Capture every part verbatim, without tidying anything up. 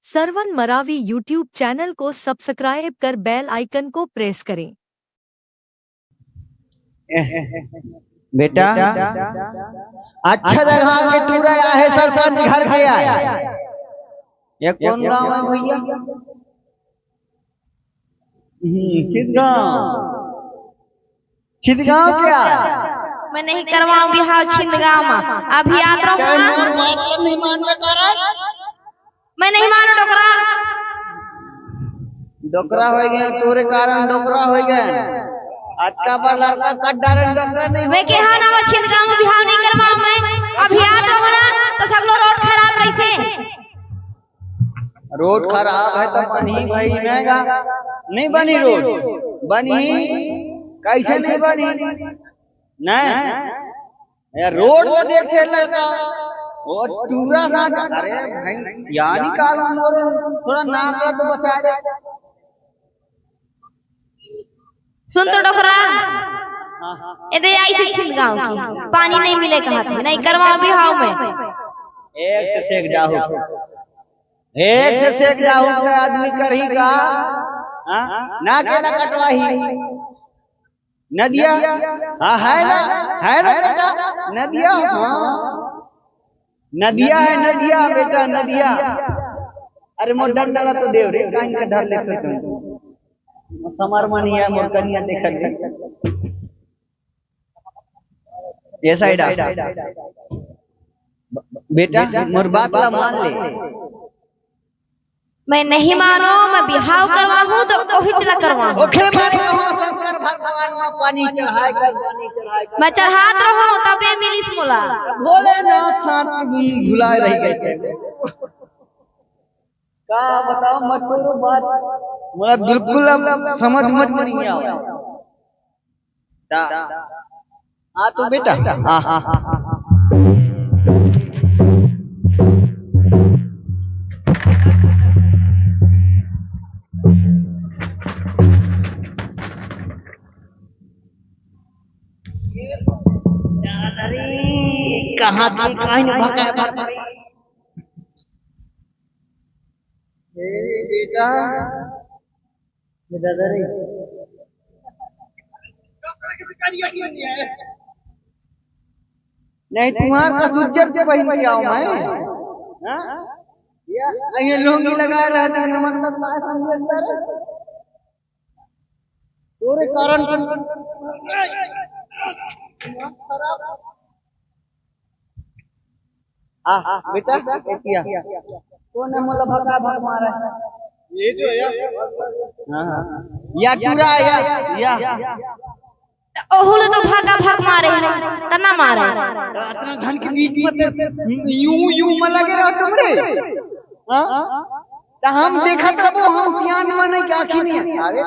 Sarwan Maravi YouTube channel को subscribe कर बेल आइकन को प्रेस करें। ए, बेटा, अच्छा जगह के टूरा आए हे, सरपंच घर के आए। ये कौन गांव है भैया? हम्म, छिंदगांव। छिंदगांव के आए? मैं नहीं करवाऊं बिहाव छिंदगांव में। अभी आत रहो। मोर बात ला नहीं मानबे करत। मैं नहीं मानूं डोकरा। डोकरा होय गे, तोरे कारण डोकरा होय गे। अतका बड़ लड़का कट डारे डोकरा नहीं। मैं केहा ना, मैं छिंदगांव में बिहाव नहीं करवाऊं मैं। अभी आत रहो ना, तो सगलो रोड खराब रहिसे। रोड खराब हे तो बनही भाई, महंगा नहीं बनी रोड, बनही कैसे नहीं बनी? नहीं यार, रोड ला देखे लड़का, वो टूरा सा, अरे भाई, यानी काल मोर थोड़ा नाक ला तो बचा दे। सुन तो डोकरा, हाँ, हाँ। एदे आइसे छिंदगांव के, पानी नहीं मिले कहत हे, नहीं करवाऊं बिहाव मैं। एक से सेक जाहू, एक से सेक जाहू के आदमी करही का? हाँ? ना के ना कटवाही। नदिया, हाँ, है ना, है ना बेटा, नदिया, हाँ। नदिया है, नदिया बेटा, नदिया। अरे मोर डंडा ला तो देव रे, कान के धर लेते तुम। समर मनिया मोर कनिया देखत हे। ये साइड आ। बेटा, मोर बात ला मान ले। मैं नहीं मानों, मैं बिहाव करवाहूं तो ओहिच ला करवाहूं। ओखरे मारे कहो शंकर भगवान में पानी चढ़ाए कर, पानी चढ़ाए कर। मैं चढ़ात रहूं तबे मिलिस मोला। भोलेनाथ साथ में भुलाए रह गए थे। का बताओ, मत करो बात। मोला बिल्कुल अब समझ मत नहीं आवा। ता। हाँ तो बेटा, हाँ, हाँ, हाँ, हाँ, हाँ। अरे, कहाँ थी, कहीं नहीं भागा, भागा। ए बेटा, ये दादा रे। नहीं, तुम्हार का उज्जर के बहिन के आओ मैं। हाँ? ये, ये लुंगी लगा रहा था, मतलब, मैं समझे अंदर। तोरे कारण आ, आ, बेटा, ए किया। कोन हे मोला भगा भग मारे? ये जो है। हाँ, हाँ। या टूरा, या, या। त ओहू ला तो भगा भग मारे हे, त ना मारे। अतना झन के बीच में ते यूं, यूं में लगे रहो तुम रे। हाँ? त हम देखत रहो, हम सियान माने के आँखी नहीं। अरे,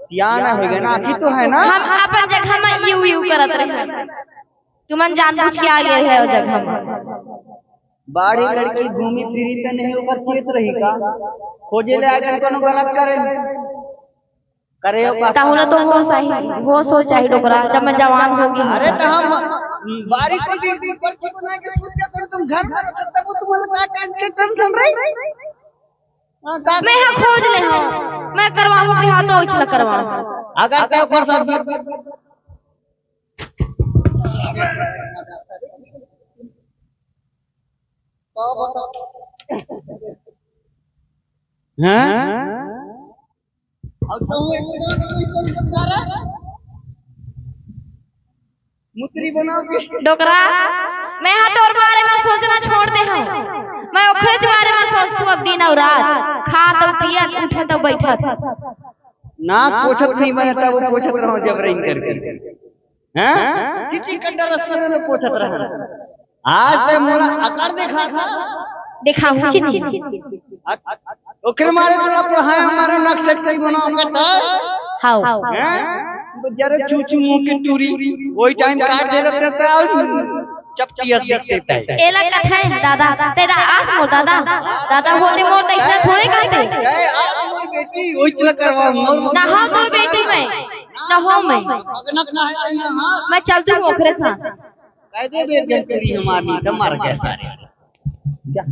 सियान हो गए ना, आँखी तो है ना। हम अपन जगह में यू, यू करत रहे। तुमन जानबूझ के आ गए हे ओ जगह में। बाड़ी लड़की घूमी फिरी त नहीं ओकर चेत रही का? खोजे ले आगे कोनो गलत करे। करे हो का? ताहू ला तो होश आही, होश हो जाही डोकरा, जब मैं जवान होगी। अरे त हम बारी को देख देख पर्ची बना के सूत जाते हो तुम घर पर, तब तुम्हारा का टेंशन, टेंशन रही? हाँ, का मैं हा खोज ले हूँ, मैं करवाऊँ कि हाँ तो उछल करवाऊँ। अगर ते ओकर साथ हैं? अब तो वो एक मुतरी बना के डोकरा, मैं हा तोर बारे में सोचना छोड़ दे हूँ। मैं ओखरे बारे में सोचतू अब दिन और रात, खात और पियत, उठत और बैठत। ना पोछत नहीं बने, तब वो पोछत रहो जब रही करके। हैं? कितनी कंडर रस्ते में पोछत रहा। आज ते मोला अकड़ दिखा था। दिखाऊं चिन्नी। अ-, ओकरे मारे तो आप हाय हमारे नक्शे कहीं बनाओ के तो। हाउ। हैं? जरे चू चू मुंह की टूरी, वही टाइम काट दे रहते तो आओ चपटिया देखते थे। एला कथाए दादा, तेरा आस मोर दादा, दादा होते मोर तो इसने थोड़े कहते। ए, आज मोर बेटी, वही चला करवा मोर। ना हो तोर बेटी मैं, ना हो मैं। अगनक ना है यहाँ। मैं चल दूँ ओखरे साथ। कह दे बे, जन पूरी हमार नहीं, तो मर गए सारे।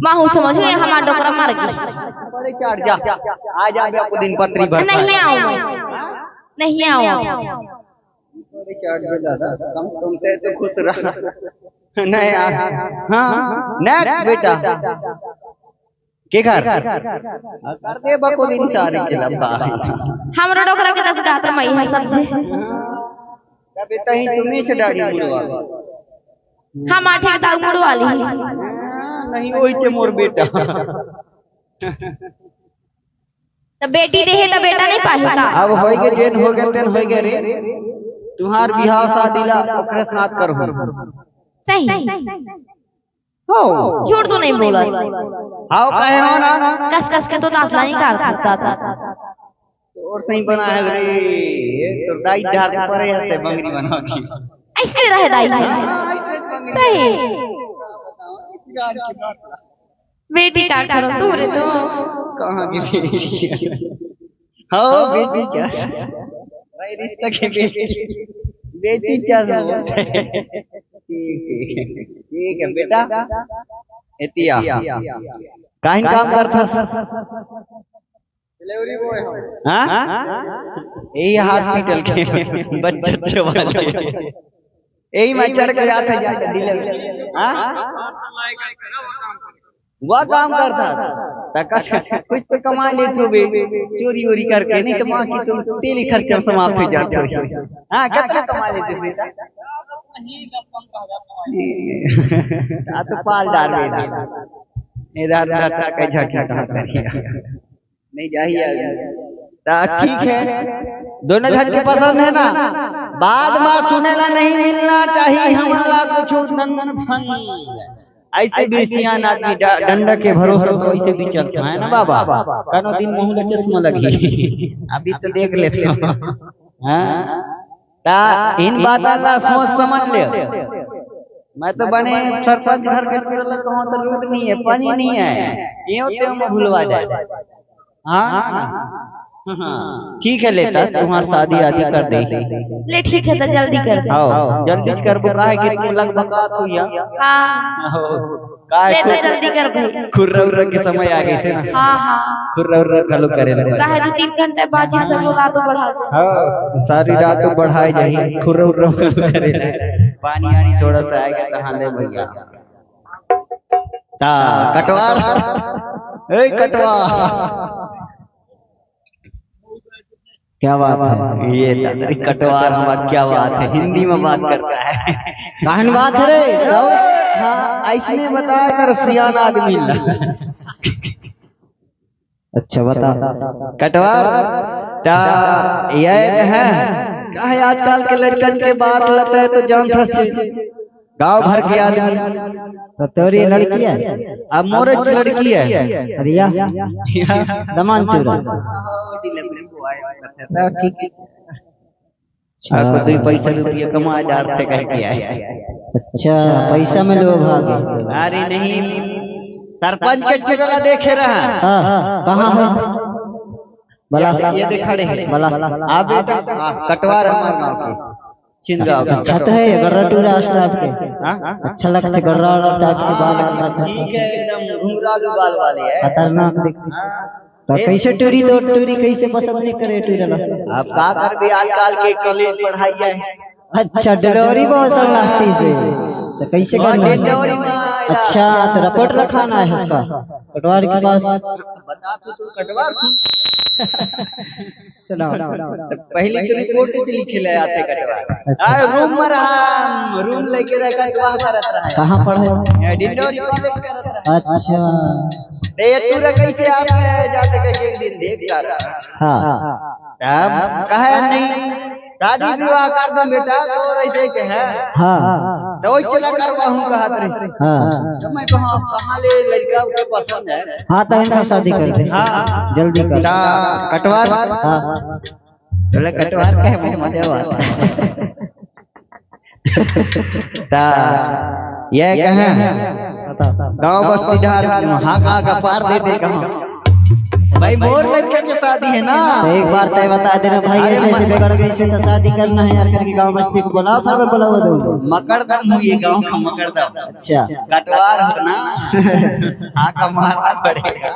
माहू समझ में हमार डोकरा मर गई। चढ़ जा, आ जा, आपको दिन पत्री भर नहीं आऊँ, नहीं आऊँ। अरे चढ़ जा दादा, कम तुमसे तो खुश रहा। नहीं यार, हाँ, नेक्स्ट बेटा। के घर? कर दे बको दिन चार के लंबा। हमरो डोकरा के दस गात मई है सब जी। तबे तही तुम्हें से दाढ़ी मुड़वा। हम आठे के दाऊ मुड़वा ली। नहीं, वही चे मोर बेटा। त बेटी देहे त बेटा नहीं पाही का? अब होई गे, जेन हो गे तेन होई गे रे। तुहार बिहाव शादी ला ओकरे साथ करहूं। सही। हो। झूठ तो नहीं बोला। हाव, कहे हो ना? कस कस के तो दांत ला निकाल सकता था। तो और सही बना है रे। ये तो दाई झाड़ के परे है से बंगड़ी बना दी। ऐसे रहे दाई। हाँ, ऐसे बंगड़ी। सही। बेटी का करो तू रे तू। कहाँ की बेटी? हाँ, बेटी चास। भाई, रिश्ता के बेटी, बेटी चास बोलते हैं। ठीक, ठीक, ठीक है बेटा। एतिया, काहिन काम करथस? हाँ, यही हॉस्पिटल के बच्चे, बच्चे वाले, यही में चढ़ के जाते, जाते डिलीवरी। हाँ, वह काम करता था। त कस-, कुछ तो कमा लेते हो बे, चोरी वोरी करके, नहीं तो बाकी तुम तेली खर्चा समाप्त हो जाते हो। हाँ, कितना कमा लेते हो बेटा? आ तो पाल डाल बेटा। इधर रहता के झटका कहाँ करिया। नहीं जाही यार। ता ठीक है, दोनों झन के पसंद है ना। बाद में सुने ला नहीं मिलना चाहिए हमन ला कुछ धन फन। ऐसे भी सियान आदमी डा-, डंडा के भरोसे तो ऐसे भी चलता है ना बाबा। कनो दिन मुंह ला चश्मा लगी। अभी तो देख लेते हो। हाँ? ता इन बात ला सोच समझ ले। मैं तो बने सरपंच घर के टूरा ला कहूँ तो लूट नहीं है, पानी नहीं है, क्यों ते में भुलवा जाए। हाँ, हाँ। ठीक है, लेता तुम्हार शादी आदि कर दे। ले ठीक है, तो जल्दी कर दे। आओ, जल्दी से करबो, काहे कि तुम लग बका तू या। हाँ। आओ, काहे ले तो खुर-, जल्दी कर भाई। खुर्रा उर्रा के समय आ गए से ना। हाँ, हाँ। खुर्रा उर्रा घलो करे ले। काहे दो तीन घंटे बाजी सब रात बढ़ा जाए। हाँ, सारी रात तो बढ़ाए जाही, खुर्रा उर्रा घलो करे ले। पानी आनी थोड़ा सा आएगा, तहाँ ले भैया। ता कटवार, ए कटवार, क्या बात है? ये दादा, कटवार हमारा क्या बात है, हिंदी में बात करता है। कहन बात है रे? हाँ, ऐसने बताया कर सियान आदमी ला। अच्छा, बता। कटवार, ता ये है, का है आजकल के लड़कन के बात लता है तो जानथस चीज। गांव भर के आदमी। तो तोरी लड़की है? अब मोर एक लड़की है। अरे या, या। दमान तोरा। हाँ, ठीक है। अच्छा। आपको दो पैसा रुपया कमा जाते कह के आए। अच्छा, पैसा में लोग आ गए। अरे नहीं, सरपंच के टूरा ला देखे रहा। हाँ, कहाँ है? बला। ये दे-, ये दे खड़े हैं। बला। आप बेटा, हाँ, कटवार हमारे गाँव के, चिनगांव के। अच्छा तो है, गर्रा टूरा असला आपके। हाँ? अच्छा लगता है, गर्रा वाला टाइप के बाल आ रखे। ठीक है, एकदम घुंघरालू बाल वाले हैं। खतरनाक दिख। हाँ। तो कैसे टूरी तो टूरी कैसे पसंद नहीं करे टूरी ला? अब का करबे, आजकल के कॉलेज पढ़ाई है। अच्छा, डिंडोरी बहुत सब लगती से। तो कैसे वहाँ करना है? डिंडोरी में आया। अच्छा, तो रिपोर्ट रखाना है इसका कटवार के पास। बता तू, तू कटवार सुन। सुनाओ। तो पहले तो रिपोर्ट च लिखे ले आते कटवार। अच्छा। अरे रूम में रहा, रूम लेके रह कटवार करत रहा। कहाँ पढ़े? ये डिंडोरी कॉलेज करत रहा। अच्छा। ते ये टूरा कैसे आता है, जाते कह के एक दिन देख कर। हाँ। तब कहे नहीं, शादी विवाह कर दो बेटा, तो ऐसे के है। हाँ। तो वही चला करवाहूँ कहा तेरे। हाँ। तो मैं कहा, "अब कहाँ ले लड़का के पसंद है?" हाँ, तो इनका शादी कर दे। हाँ। जल्दी कर। ता कटवार। हाँ। बोले, "कटवार का है, वो मजे वाला।" ता ये कहे, गांव बस्ती डार, हाँ, का, का पार दे दे कहा। भाई, मोर लड़का के शादी है ना। तो एक बार तय बता देना भाई, अरे ऐसे, ऐसे मत बिगड़ गई से तो शादी करना है यार, करके गांव बस्ती को बुलाओ, फिर मैं बुलावा दूँ। मकड़दम हूँ ये गांव का, मकड़दम। अच्छा। कटवार हो ना। हाँ, का मारना पड़ेगा।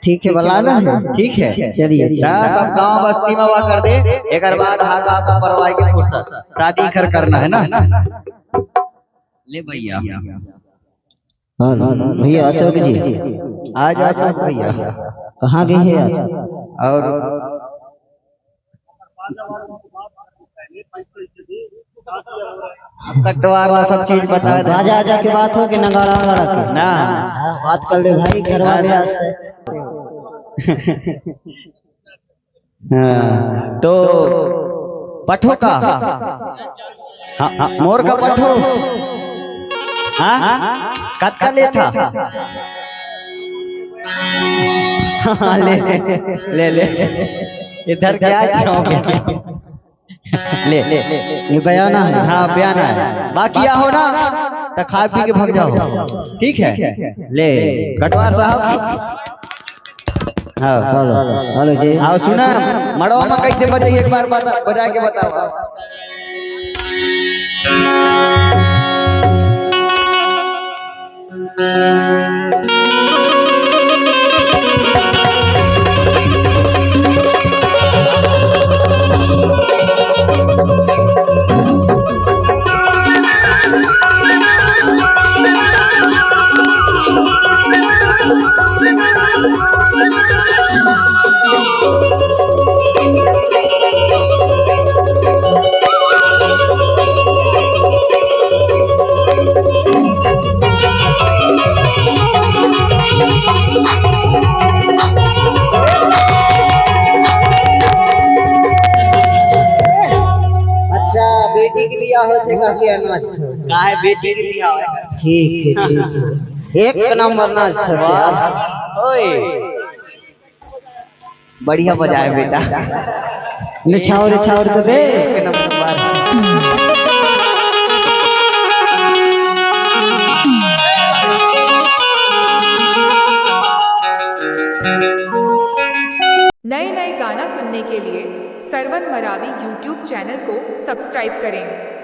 ठीक है, बला ना। ठीक है। चलिए, ठीक। हाँ, सब गांव बस्ती में हुआ कर दे। एकर बाद हाका हाका परवाई के फुर्सत, शादी घर करना है ना। ले भैया। हाँ भैया, अशोक जी। आ जाओ, आ जाओ भैया। कहाँ गए हैं यार? और कटवार ला सब चीज बतावे दे। आजा आजा के बात हो कि नगाड़ा वगाड़ा के? ना। हाँ, बात कर ले भाई, करवा दे आज तक। हाँ, तो पठो का? हाँ, हाँ, मोर का पठो? हाँ? कतका लेथा? हाँ, ले, ले, ले। इधर क्या शौक है? ले, ले, ये बयाना है। हाँ, बयाना है। बाकी आहो ना, तो खा पी के भाग जाओ। ठीक है? ले, कटवार साहब। हाँ, हेलो, हेलो जी। हाँ, सुना, मड़वा में कैसे बजाई, एक बार बता, बजा के बताओ। अच्छा, बेटी के बियाह होथे का, के नाचथे? का है, बेटी के बियाह है। ठीक है, ठीक है। एक नंबर नाचथे यार। ओए, बढ़िया बजाए बेटा। निछावर, निछावर तो दे। एक नंबर। नए नए गाना सुनने के लिए सरवन मरावी YouTube चैनल को सब्सक्राइब करें।